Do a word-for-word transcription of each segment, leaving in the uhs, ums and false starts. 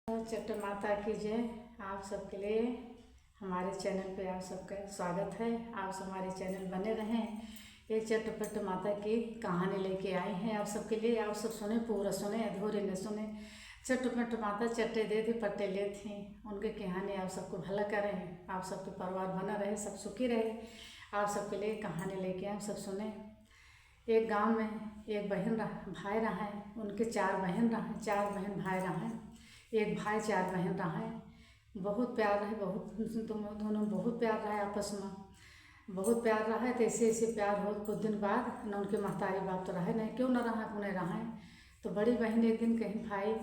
चट्ट माता की जय। आप सबके लिए हमारे चैनल पे आप सबका स्वागत है। आप सब हमारे चैनल बने रहें। एक चट्टपट माता की कहानी लेके आई हैं आप सबके लिए। आप सब सुने, पूरा सुने, अधूरे न सुने। चट्टपट माता चट्टे देत ही पट्टे लेत ही। उनके कहानी आप सबको भला करें, आप सबके परिवार बना रहे, सब सुखी रहे। आप सबके लिए कहानी लेके आए, सब सुने। एक गांव में एक बहन रह, भाई रहे, उनके चार बहन रहे, चार बहन भाई रहे। एक भाई चार बहन रहे। बहुत प्यार रहे, बहुत दोनों, दोनों बहुत प्यार रहे आपस में, बहुत प्यार रहे। तो ऐसे ऐसे प्यार हो, कुछ दिन बाद न उनके महतारी बाप तो रहे नहीं, क्यों न रहे, अपने रहे। तो बड़ी बहन एक दिन कहीं, भाई,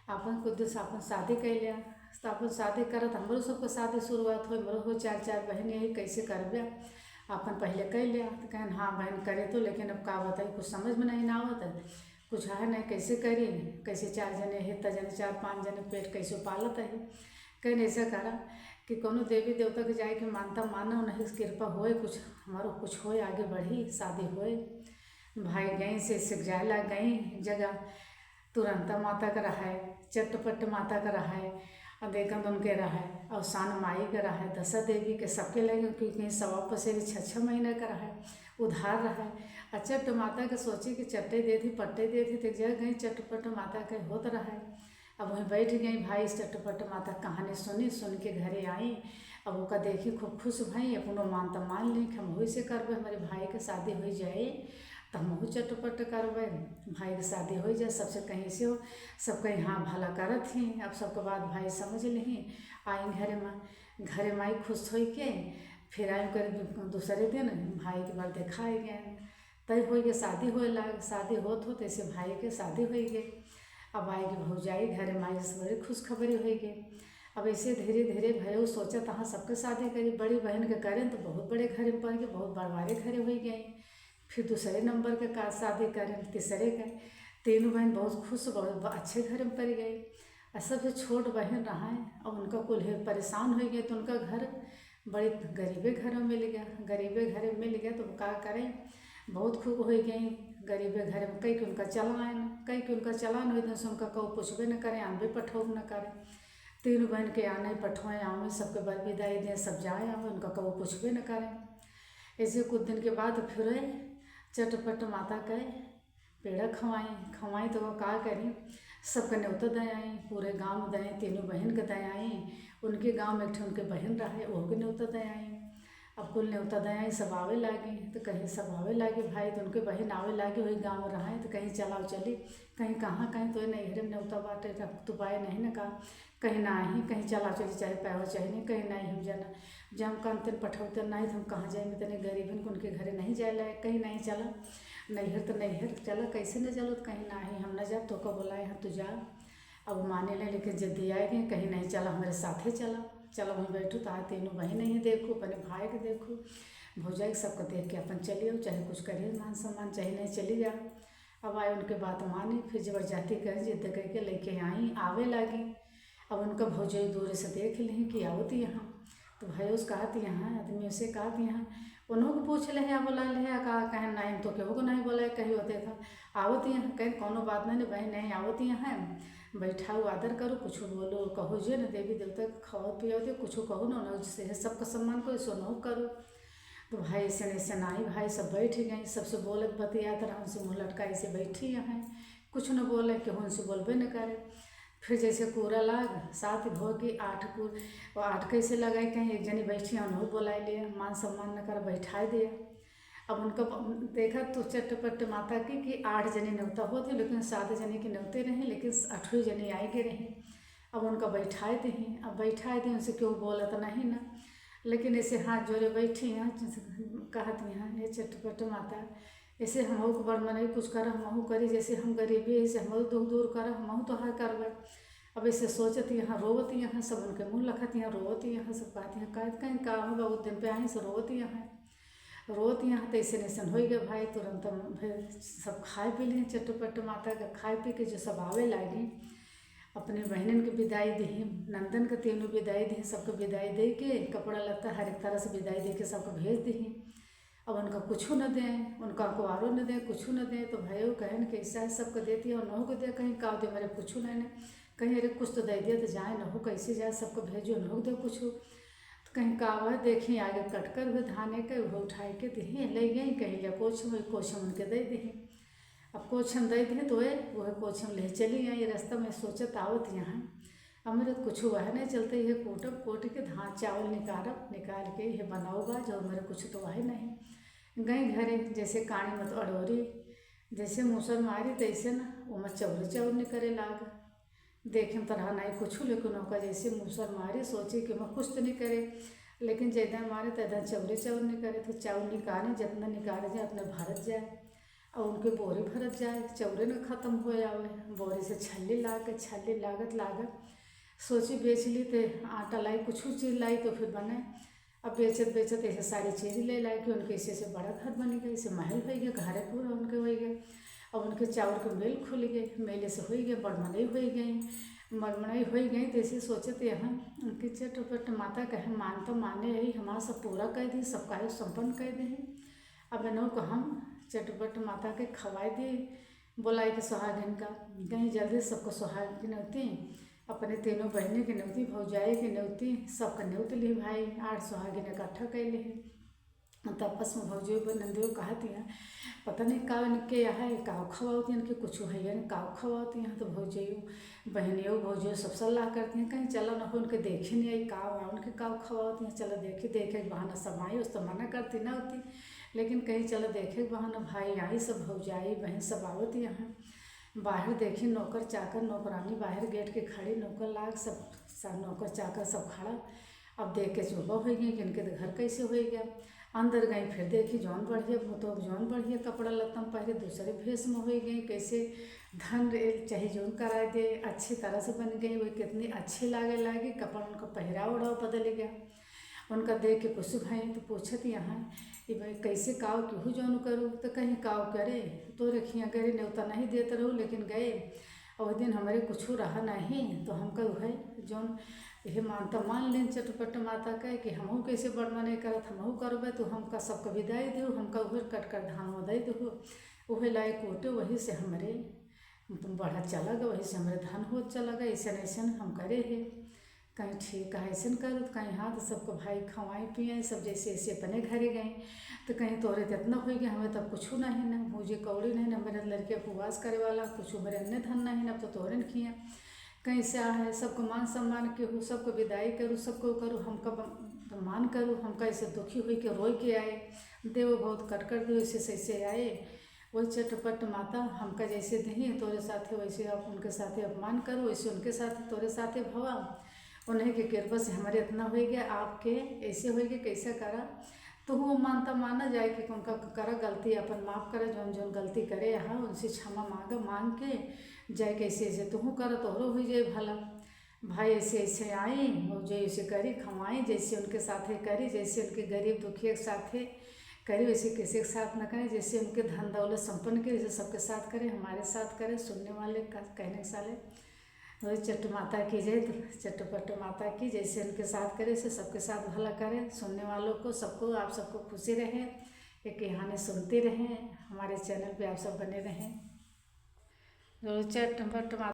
आपन कुछ दिन से आपन शादी कर लिया, तो आपन शादी करत हमरो सबके शादी शुरुआत हो, हमरो हो चार चार बहन, यही कैसे करबे, आपन पहले कर लिया। तो कहन, हाँ बहन, करे तो, लेकिन अब का बताई, कुछ समझ में नहीं ना आवत है, कुछ है नहीं, कैसे करी, कैसे चार जने है, त जने चार पाँच जने पेट कैसे पालत है। कहन ऐसा करा कि कोनो देवी देवता के जाए के मानता माना, उन्हें कृपा होए, कुछ हमारो कुछ होए, आगे बढ़ी, शादी होए। भाई गई से, से जाए ला गई जगह, तुरंता माता का रहे, चट्टपट माता का रहे, और देखन उनके रहे, और सान माई के रहे, दशा देवी के, सबके लगे, क्योंकि सवा पसेरी छः छः महीना का रहे, उधार रहे। आ चट्ट माता के सोची कि चट्टे देत ही, पट्टे देत ही, तो जग गई, चट्टपट माता के होत रहे। अब वहीं बैठ गई भाई, चट्टपट माता कहानी सुनी, सुन के घरे आई। अब ओका देखी खूब खुश भई, अपनो मान त मान ली कि हमहू से करबे, हमारे भाई के शादी हो जाए तो हमहू चट्टपट करबे, भाई के शादी हो जाए। सबसे कहीं से हो, सब कहीं हाँ भला करत ही। अब सबके बात भाई समझ ली, आई घरे में, घरे माई खुश होई के फिर आई कर दू-, दूसरे दिन भाई के बार देखाए गए, तय होई के शादी होए लाग। शादी होत होत ऐसे भाई के शादी होई गए। अब आई के भौजाई घरे माई से बड़ी खुशखबरी होई गए। अब ऐसे धीरे धीरे भयऊ सोचत, हाँ, सबके शादी करी, बड़ी बहन के करें तो बहुत बड़े घरे में पड़ गए, बहुत बड़वारे घरे होई गए। फिर दूसरे नंबर के का शादी करें, तीसरे के। तीनों बहन बहुत खुश, बहुत ब-, अच्छे घर में पड़ गई। और सबसे छोट बहन रहा है, अब उनका कुल है परेशान हो गए, तो उनका घर बड़े गरीबे घर में मिल गया। गरीबे घर में मिल गया तो का करें, बहुत खूब हो गई। गरीबे घर में कई के उनका चलान, कई के उनका चलान हो, दिन से उनका कहू पूछबे न करें, आनबे पठौब न करें। तीनों बहन के आने पठौए, आवे, सबके बर विदाई दें, सब जाए आवे, उनका कहू पूछबे न करें। ऐसे कुछ दिन के बाद फिर चटपट माता के पेड़ा खवाई, खवाई तो वो का करी, सबके न्योता दे आई, पूरे गांव में दे आई, तीनों बहन के दे आई। उनके गांव में एक ठे उनके बहन रहे, ओहू के न्योता दे आई। अब कुल न्योता दे आई, सब आवे लागी, तो कहीं सब आवे लागी भाई, तो उनके बहन आवे लागी, वही गांव में रहे, तो कहीं चलाओ चली, कहीं कहाँ, कहीं तो नैहरे में न्योता बाटे, रख तो पाए नहीं न का, कहीं नाही, कहीं चला चली, चाहे पैवा चाहे नहीं, कहीं नाही हम जाना, जब हम कानते पठौते नाही, तो हम कहाँ जाए, इतने गरीबन को उनके घरे नहीं जाए लायक, कहीं नहीं चला, नैहर तो नैहर चला, कैसे न चलो, तो कहीं नाही, हम न जाब, तो का बोलाए हैं, तू जा। अब माने ले, लेकिन जिद्दी आए गए, कहीं नहीं चला, हमारे साथे चला, चलो वहीं बैठो, तो तीनों बहन नहीं देखो, अपने भाई के देखो, भौजाई के सबको देख के अपन चली आओ, चाहे कुछ करिए मान सम्मान, चाहे नहीं चली जाओ। अब आए उनके बात मानी, फिर जबरदस्ती करें, जिद करके लेके आई, आवे लागी। अब उनका भौजाई दूर से देख ली कि आवत यहाँ, तो भाई उस कहत यहाँ, आदमी उसे कहत यहाँ, उन्हों को पूछ ले हैं, बोला ले हैं, का कहें नहीं, तो केहू को नहीं बोला, कही होते था, आवत यहाँ, कहें कोनो बात नहीं, बहन नहीं, आवत यहाँ, बैठाओ, आदर करो, कुछ बोलो, कहो जे न देवी देवता के खाओ पियो दे, कुछ कहो ना, उन्हों से सबका सम्मान करो, सोनो करो। तो भाई ऐसे नहीं, ऐसे नहीं, भाई सब बैठ गए, सबसे बोलत बतियात रहा, उनसे मुँह लटकाए से बैठी हैं, कुछ न बोले, केहू उनसे बोलबे न करे। फिर जैसे कूरा लाग, सात भो की आठ कूर, वो आठ कैसे लगाए, कहीं एक जनी बैठी है, उन्हों बोलाए ले, मान सम्मान न कर, बैठाए दे। अब उनका ब-, देखा तो चट्टपट्ट माता की कि आठ जनी न्योता होती, लेकिन सात जनी के न्योते रही, लेकिन आठवीं जनी आए के रही। अब उनका बैठाए दे, अब बैठाए दे, उनसे क्यों बोलत नहीं ना, लेकिन ऐसे हाथ जोड़े बैठी हैं, कहत हैं, "हे चट्टपट्ट माता, ऐसे हमहू के बड़ मनई कुछ कर, हमहू करी, जैसे हम गरीबी, ऐसे हमहू दुख दूर कर, हमहू तोहार करबे।" अब ऐसे सोचत यहाँ, रोवत यहाँ, सब उनके मुँह लखत यहाँ, रोवत यहाँ, सब कहत यहाँ, "का कहीं का हो, बहुत दिन पे आई से रोवत यहाँ, रोवत यहाँ।" तो ऐसे नैसन हो गए भाई, तुरंत हम फिर सब खाए पी लें, चट्टपट्ट माता का खाए पी के जो सब आवे लागी, अपने बहनन के विदाई दही, नंदन के तीनों विदाई दही, सबके विदाई दे के कपड़ा लत्ता हर एक तरह से विदाई दे के सबके भेज दही। अब उनका कुछ न दें, उनका अखबारो न दें, कुछ न दें, तो भाई कहन कि ऐसा है, सबके देती है, उन्हों को दे, कहीं का दे, मेरे कुछ नहीं, नहीं। कहीं, "अरे, कुछ तो दइ दिया तो जाए न हो, कैसे जाए, सबको भेजो न हो दे कुछ।" तो कहीं का हुआ, देखी आगे कटकर हुए धाने के, वो उठाए के दिहे, ले गई, कहीं ले कोछम, वही कोछम उनके दइ दिहे। अब कोछम दइ दिहे तो वह, वह कोछम ले चली आई। रास्ता में सोचत आवत यहाँ, अब मेरे कुछ हुआ है नहीं, चलते ये कूटब, कूट के धान चावल निकारब, निकाल के ये बनाओ बा, जो मेरे कुछ तो हुआ है नहीं। गई घरे, जैसे कानी मत अड़ोरी, जैसे मूसर मारी, तैसे न ओमा चौरे चौर निकरे लाग। देखे में तो रहा नहीं कुछ, लेकिन ओका जैसे मूसर मारी, सोची कि मैं कुछ तो निकरे, लेकिन जैदा मारे तैदा चौरे चौर निकरे। तो चाउर निकाले, जितना निकाले जाए, उतना भरत जाए, और उनके बोरी भरत जाए, चौरे न खत्म हो आवे। बोरी से छल्ली लाग, छल्ली लागत लागत सोची बेच ली, तो आटा लाई, कुछ चीज लाई, तो फिर बने। अब बेचत बेचत ऐसे सारी चीज ले लाए कि उनके ऐसे ऐसे बड़ा घर बन गए, ऐसे महल होइ गए, घरे पूरा उनके होइ गए। अब उनके चाउर के मेल खुल गए, मेले से होइ गए, बड़ मनई होइ गई, बड़ मनई होइ गई। तो ऐसे सोचत यहाँ उनकी चटपट माता कहे, "मान तो माने ही, हमारा सब पूरा कर दी, सब कार्य संपन्न कर दी।" अब इन्हों को हम चटपट माता के खवाए दी, बोलाई के सुहागिन का। कहीं जल्दी सबको सुहागिन होती, अपने तीनों बहनी के नेवती, भौजाई के नेवती, सबका नेवत ली भाई, आठ सुहागिन इकट्ठा कैले है। तो आपस में भौजाई बन नंदियो कहत हैं, "पता नहीं का इनके यहाँ है, का खवावत हैं, इनके कुछ है या नहीं, का खवावत हैं।" तो भौजाई, बहनियों, भौजाई सब सलाह करती हैं, कहीं चलो ना हो, उनके देखे नहीं आई, का हुआ, उनके का खवावत हैं, चलो देखी, देखे के बहाना सब आई, उस तो मना करती ना होती, लेकिन कहीं चलो देखे के बहाना भाई आई, सब भौजाई, बहन सब आवत यहाँ। बाहर देखी, नौकर चाकर, नौकरानी बाहर गेट के खड़ी, नौकर लाग सब, सब नौकर चाकर सब खड़ा। अब देख के चुप होइ गई कि इनके तो घर कैसे होइ गया। अंदर गई, फिर देखी जौन बढ़िया, वो तो जौन बढ़िया कपड़ा लत्ता में पहरे, दूसरे भेष में होइ गई, कैसे धन रे-, चाहे जौन कराए दे, अच्छी तरह से बन गई, वो कितनी अच्छी लागे लागी, कपड़ा उनका पहराव ओढ़ाव बदल गया। उनका देख के कुछ भाई तो पूछत यहाँ कि भाई कैसे काव केहू जौन करू, तो कहीं काव करे, तोरे खिया गए, नेवता नहीं देत रहू, लेकिन गए, और दिन हमरे कुछ रहा नहीं, तो हमका उहे जौन इहे मानता मान लेन चटपट माता का कि हमहू कैसे बड़ मने करत, हमहू करबे, तो हमका सबका विदाई देहू, हमका उहे कटकर धान दे देहू, उहे लाई कोटे, वही से हमरे बढ़त चला गए, वही से हमरे धन होत चला गए, ऐसन ऐसन हम करे है। कहीं ठीक है, ऐसन करू, तो कहीं हाँ, तो सबको भाई खवाई पियाई, सब जैसे ऐसे अपने घरे गए, तो कहीं तोरे तो इतना होइ गया, हमें तब कुछ नहीं ना, भूजे कौड़ी नहीं ना, मेरे लड़के उपवास करे वाला, कुछ मेरे अन्य धन नहीं ना, अब तो तोरे न खिया। कहीं से आ है, सबको मान सम्मान केहू, सबको विदाई करू, सबको करू, हमका ब-, मान करू, हमका ऐसे दुखी हुई के रोई के आए, देवो बहुत कटकर दे, ऐसे सैसे आए। वही चटपट माता हमका जैसे देही तोरे साथे, वैसे आप उनके साथे अपमान करो, वैसे उनके साथे, तोरे साथे भवा। उन्हीं के कृपा से हमरे इतना होइ गया, आपके ऐसे होइ गया, कैसे करा। तो वो मानता माना जाए कि उनका करा गलती, अपन माफ करा, जौन जौन गलती करे यहाँ उनसे क्षमा मांगा, मांग के जाए, कैसे ऐसे तुहू करा, तोहरो होइ जाए भला। भाई ऐसे ऐसे आई, भौजाई ऐसे करी, खवाई, जैसे उनके साथे करी, जैसे उनके गरीब दुखिया के साथे करी, वैसे किसी के साथ न करे, जैसे उनके धन दौलत संपन्न के, जैसे सबके साथ करे, हमारे साथ करे, सुनने वाले का कहने साले। वही चट्ट माता की जय, तो चट्टपट्ट माता की, जैसे उनके साथ करे, वैसे सबके साथ भला करे, सुनने वालों को, सबको, आप सबको खुशी रहे, ये कहानी सुनते रहें, हमारे channel पे आप सब बने रहें। तो चट्टपट्ट माता